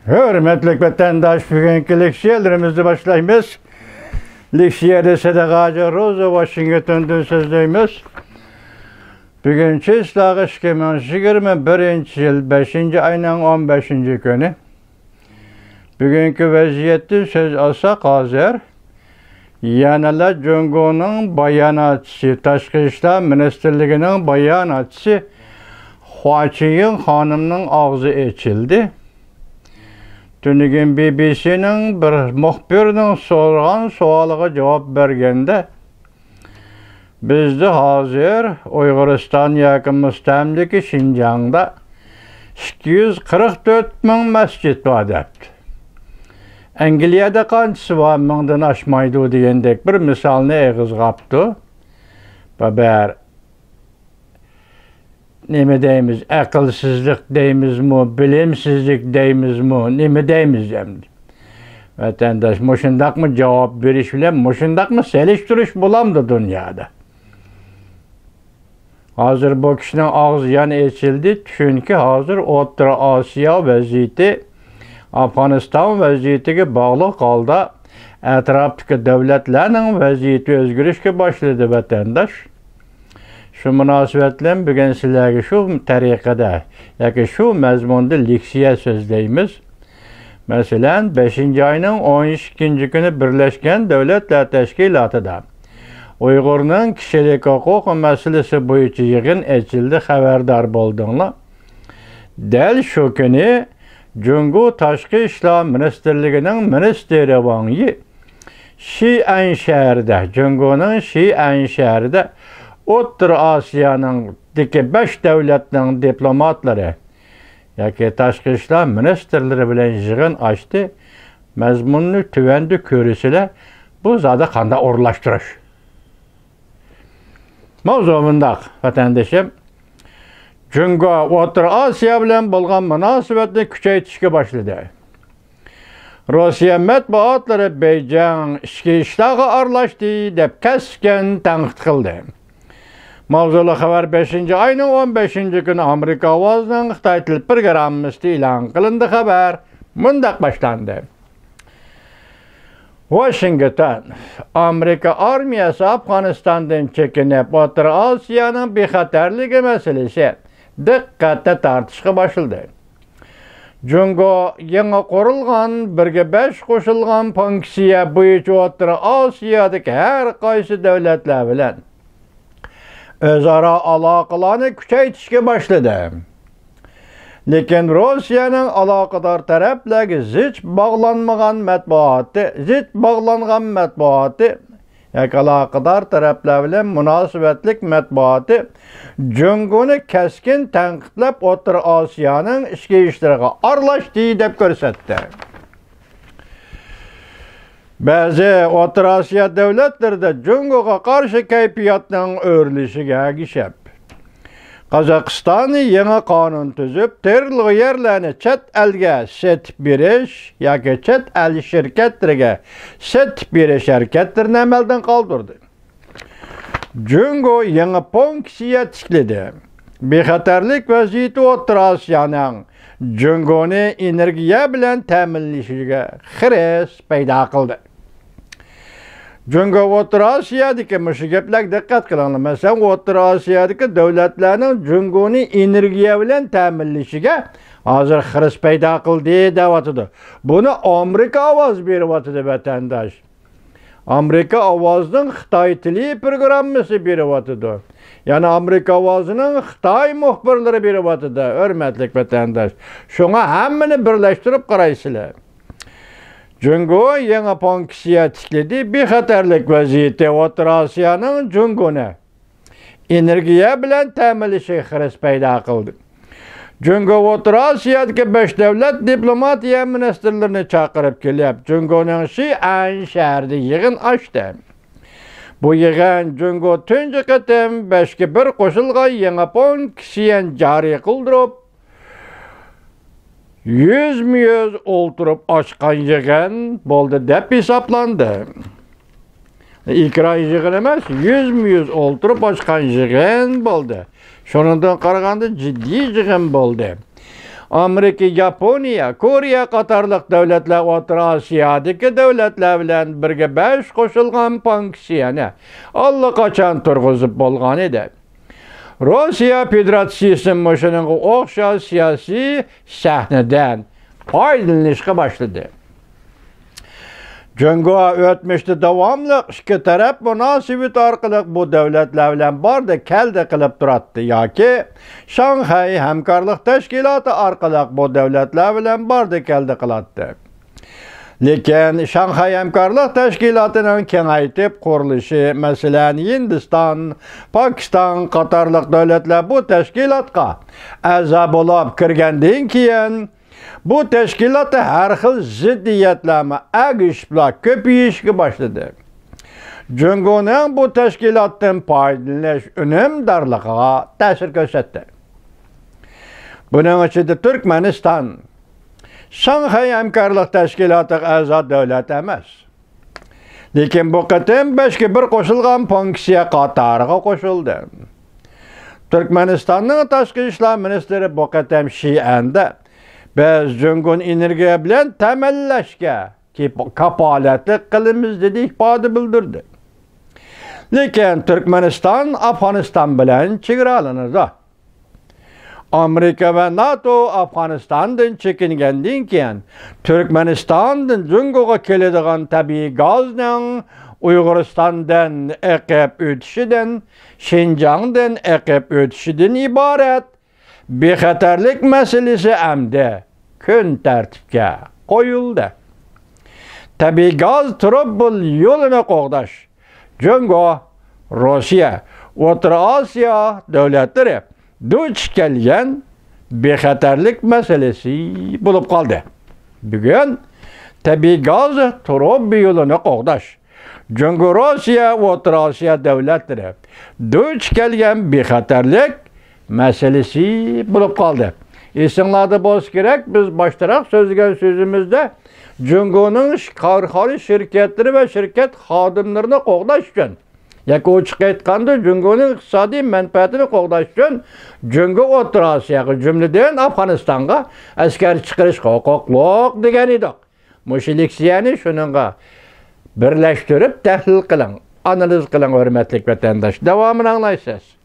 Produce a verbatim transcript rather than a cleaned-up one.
ھۆرمەتلىك ۋەتەنداش، بۈگۈنكى لېكسىيەلىرىمىزنى باشلايمىز. لېكسىيەدە سەدىقە ھاجى روزا، ۋاشىنگتوندىن سۆزلەيمىز. بۈگۈن چىسلاغا ئىككى مىڭ يىگىرمە بىرىنچى يىل بەشىنچى ئاينىڭ ئون بەشىنچى كۈنى. بۈگۈنكى ۋەزىيەتتىن سۆز ئالساق، ھازىر يەنىلا جۇڭگونىڭ باياناتچىسى، تاشقى ئىشلار مىنىستىرلىكىنىڭ باياناتچىسى خۇا چىيىڭ خانىمنىڭ ئاغزى ئېچىلدى. تۈنۈگۈن بى بى سىنىڭ بىر مۇخبىرىنىڭ سورىغان سوئالىغا جاۋاب بەرگەندە، بىزدە ھازىر ئۇيغۇرىستان ياكى مۇستەملىكە شىنجاڭدا ئىككى يۈز قىرىق تۆت مىڭ مەسچىت بار دەپتۇ. ئەنگلىيەدە قانچىسى بار، مىڭدىن ئاشمايدۇ دېگەندەك بىر مىسالنى ئېغىزغا ئاپتۇ. بەبەر نېمە دەيمىز، ئەقىلسىزلىق دەيمىزمۇ، بىلىمسىزلىك دەيمىزمۇ، نېمە دەيمىز ئەمدى؟ ۋەتەنداش، مۇشۇنداقمۇ جاۋاب بېرىش بىلەن مۇشۇنداقمۇ سېلىشتۇرۇش بولامدۇ دۇنيادا؟ ھازىر بۇ كىشىنىڭ ئاغزى يەنە ئېچىلدى، چۈنكى ھازىر ئوتتۇرا ئاسىيا ۋەزىيىتى ئافغانىستان ۋەزىيىتىگە باغلىق ھالدا ئەتراپتىكى دۆلەتلەرنىڭ ۋەزىيىتى ئۆزگىرىشكە باشلىدى، ۋەتەنداش. شۇ مۇناسىۋەت بىلەن بۈگۈن سىلەرگە شۇ تەرىقىدە ياكى شۇ مەزمۇندا لېكسىيە سۆزلەيمىز. مەسىلەن، بەشىنچى ئاينىڭ ئون ئىككىنچى كۈنى بىرلەشكەن دۆلەتلەر تەشكىلاتىدا ئۇيغۇرنىڭ كىشىلىك ھوقۇقى مەسىلىسى بويىچە يىغىن ئېچىلدى، خەۋەردار بولدۇڭلار. دەل شۇ كۈنى جۇڭگو تاشقى ئىشلار مىنىستىرلىكىنىڭ مىنىستىرى ۋاڭ يى شىئەن شەھىرىدە، جۇڭگونىڭ شىئەن شەھىرىدە ئوتتۇرا ئاسىيانىڭدىكى بەش دۆلەتنىڭ دىپلوماتلىرى ياكى تاشقى ئىشلار مىنىستىرلىرى بىلەن يىغىن ئاچتى. مەزمۇننى تۆۋەندە كۆرىسىلەر، بۇ زادى قانداق ئورۇنلاشتۇرۇش؟ ماۋزۇ مۇنداق، ۋەتەندىشىم. جۇڭگو ئوتتۇرا ئاسىيا بىلەن بولغان مۇناسىۋەتنى كۈچەيتىشكە باشلىدى. روسىيە مەتبۇئاتلىرى بېيجىڭ ئىچكى ئىشلارغا ئارىلاشتى دەپ كەسكىن تەنقىد قىلدى. ماۋزۇلۇق خەۋەر بەشىنچى ئاينىڭ ئون بەشىنچى كۈنى ئامېرىكا ئاۋازىنىڭ خىتاي تىل پروگراممىسىدا ئېلان قىلىندى. خەۋەر مۇنداق باشلاندى. ۋاشىنگتون، ئامېرىكا ئارمىيەسى ئافغانىستاندىن چېكىنىپ، ئوتتۇرا ئاسىيانىڭ بىخەتەرلىكى مەسىلىسى دىققەتنى تارتىشقا باشلىدى. جۇڭگو يېڭى قۇرۇلغان بىرگە بەش قوشۇلغان فۇنكسىيە بويىچە ئوتتۇرا ئاسىيادىكى ھەر قايسى دۆلەتلەر بىلەن ئۆزئارا ئالاقىلارنى كۈچەيتىشكە باشلىدى. لېكىن روسىيەنىڭ ئالاقىدار تەرەپلەرگە زىچ باغلانمىغان مەتبۇئاتى، زىچ باغلانغان مەتبۇئاتى ياكى ئالاقىدار تەرەپلەر بىلەن مۇناسىۋەتلىك مەتبۇئاتى جۇڭگونى كەسكىن تەنقىدلەپ، ئوتتۇرا ئاسىيانىڭ ئىچكى ئىشلىرىغا ئارىلاشتى دەپ كۆرسەتتى. بەزى ئوتتۇرا ئاسىيا دۆلەتلىرىدە جۇڭگوغا قارشى كەيپىياتنىڭ ئۆرلىشىگە ئەگىشىپ، قازاقىستان يېڭى قانۇن تۈزۈپ، تېرىلغۇ يەرلەرنى چەت ئەلگە سېتىپ بېرىش ياكى چەت ئەل شىركەتلىرىگە سېتىپ بېرىش ھەرىكەتلىرىنى ئەمەلدىن قالدۇردى. جۇڭگو يېڭى فۇنكسىيە تىكلىدى. بىخەتەرلىك ۋەزىيىتى ئوتتۇرا ئاسىيانىڭ جۇڭگونى ئېنېرگىيە بىلەن تەمىنلىشىگە خىرىس پەيدا قىلدى. جۇڭگو ئوتتۇرا ئاسىيادىكى، مۇشۇ گەپلەرگە دىققەت قىلىڭلار. مەسىلەن، ئوتتۇرا ئاسىيادىكى دۆلەتلەرنىڭ جۇڭگونى ئېنېرگىيە بىلەن تەمىنلىشىگە ھازىر خىرىس پەيدا قىلدى دەۋاتىدۇ. بۇنى ئامېرىكا ئاۋاز بېرىۋاتىدۇ، ۋەتەنداش. ئامېرىكا ئاۋازىنىڭ خىتاي تىلى پروگراممىسى بېرىۋاتىدۇ. يەنى ئامېرىكا ئاۋازىنىڭ خىتاي مۇخبىرلىرى بېرىۋاتىدۇ، ھۆرمەتلىك ۋەتەنداش. شۇڭا ھەممىنى بىرلەشتۈرۈپ قارايسىلەر. جۇڭگو يېڭى فۇنكسىيە تىكلىدى، بىخەتەرلىك ۋەزىيىتى ئوتتۇرا ئاسىيانىڭ جۇڭگونى ئېنېرگىيە بىلەن تەمىنلىشىگە خىرىس پەيدا قىلدى. جۇڭگو ئوتتۇرا ئاسىيادىكى بەش دۆلەت دىپلوماتىيە مىنىستىرلىرىنى چاقىرىپ كېلىپ، جۇڭگونىڭ شىئەن شەھىرىدە يىغىن ئاچتى. بۇ يىغىن جۇڭگو تۇنجى قېتىم بەشكە بىر قوشۇلغان يېڭى فۇنكسىيەنى جارى قىلدۇرۇپ، يۈزمۇ يۈز ئولتۇرۇپ ئاچقان يىغىن بولدى دەپ ھېسابلاندى. ئېكران يىغىن ئەمەس، يۈزمۇ يۈز ئولتۇرۇپ ئاچقان يىغىن بولدى. شۇنىڭدىن قارىغاندا جىددىي يىغىن بولدى. ئامېرىكا، ياپونىيە، كورېيە قاتارلىق دۆلەتلەر ئوتتۇرا ئاسىيادىكى دۆلەتلەر بىلەن بىرگە بەش قوشۇلغان بانكىسى يەنە ئاللىقاچان تۇرغۇزۇپ بولغان ئىدى. روسىيە فېدېراتسىيىسى مۇشۇنىڭغا ئوخشاش سىياسىي سەھنىدىن پايدىلىنىشقا باشلىدى. جۇڭگو ئۆتمۈشتە داۋاملىق ئىككى تەرەپ مۇناسىۋىتى ئارقىلىق بۇ دۆلەتلەر بىلەن باردى كەلدى قىلىپ تۇراتتى ياكى شاڭخەي ھەمكارلىق تەشكىلاتى ئارقىلىق بۇ دۆلەتلەر بىلەن باردى كەلدى قىلاتتى. لېكىن شاڭخەي ھەمكارلىق تەشكىلاتىنىڭ كېڭەيتىپ قۇرۇلۇشى، مەسىلەن، ھىندىستان، پاكىستان قاتارلىق دۆلەتلەر بۇ تەشكىلاتقا ئەزا بولۇپ كىرگەندىن كېيىن، بۇ تەشكىلاتتا ھەر خىل زىددىيەتلەرمۇ ئەگىشىپلا كۆپىيىشكە باشلىدى. جۇڭگونىڭ بۇ تەشكىلاتتىن پايدىلىنىش ئۈنۈمدارلىقىغا تەسىر كۆرسەتتى. بۇنىڭ ئىچىدە تۈركمەنىستان شاڭخەي ھەمكارلىق تەشكىلاتىغا ئەزا دۆلەت ئەمەس. لېكىن بۇ قېتىم بەشكە بىر قوشۇلغان بانكىسى قاتارىغا قوشۇلدى. تۈركمەنىستاننىڭ تاشقى ئىشلار مىنىستىرى بۇ قېتىم شىئەندە بىز جۇڭگونى ئېنېرگىيە بىلەن تەمىنلەشكە كېپ-، كاپالەتلىك قىلىمىز، دېدى ئىپادە بىلدۈردى. لېكىن تۈركمەنىستان ئافغانىستان بىلەن چېگرالىنىدۇ. ئامېرىكا ۋە ناتو ئافغانىستاندىن چېكىنگەندىن كېيىن، تۈركمەنىستاندىن جۇڭگوغا كېلىدىغان تەبىئىي گازنىڭ ئۇيغۇرىستاندىن ئېقىپ ئۆتۈشىدىن، شىنجاڭدىن ئېقىپ ئۆتۈشىدىن ئىبارەت بىخەتەرلىك مەسىلىسى ئەمدى كۈن تەرتىپكە قويۇلدى. تەبىئىي گاز تۇرۇبا يولىنى قوغداش جۇڭگو، روسىيە، ئوتتۇرا ئاسىيا دۆلەتلىرى دۇچ كەلگەن بىخەتەرلىك مەسىلىسى بولۇپ قالدى. بۈگۈن تەبىئىي گاز تۇرۇبا يولىنى قوغداش جۇڭگو، روسىيە، ئوتتۇرا ئاسىيا دۆلەتلىرى دۇچ كەلگەن بىخەتەرلىك مەسىلىسى بولۇپ قالدى. ئېسىڭلاردا بولسا كېرەك، بىز باشتىراق سۆزلىگەن سۆزىمىزدە جۇڭگونىڭ ش-، كارخانا شىركەتلىرى ۋە شىركەت خادىملىرىنى قوغداش ئۈچۈن ياكى ئوچۇق ئېيتقاندا، جۇڭگونىڭ ئىقتىسادىي مەنپەئەتىنى قوغداش ئۈچۈن جۇڭگو ئوتتۇرا ئاسىياغا، جۈملىدىن ئافغانىستانغا ئەسكەر چىقىرىشقا ھوقۇقلۇق دېگەن ئىدۇق. مۇشۇ لېكسىيەنى شۇنىڭغا بىرلەشتۈرۈپ تەھلىل قىلىڭ، ئانالىز قىلىڭ، ھۆرمەتلىك ۋەتەنداش. داۋامىنى ئاڭلايسىز.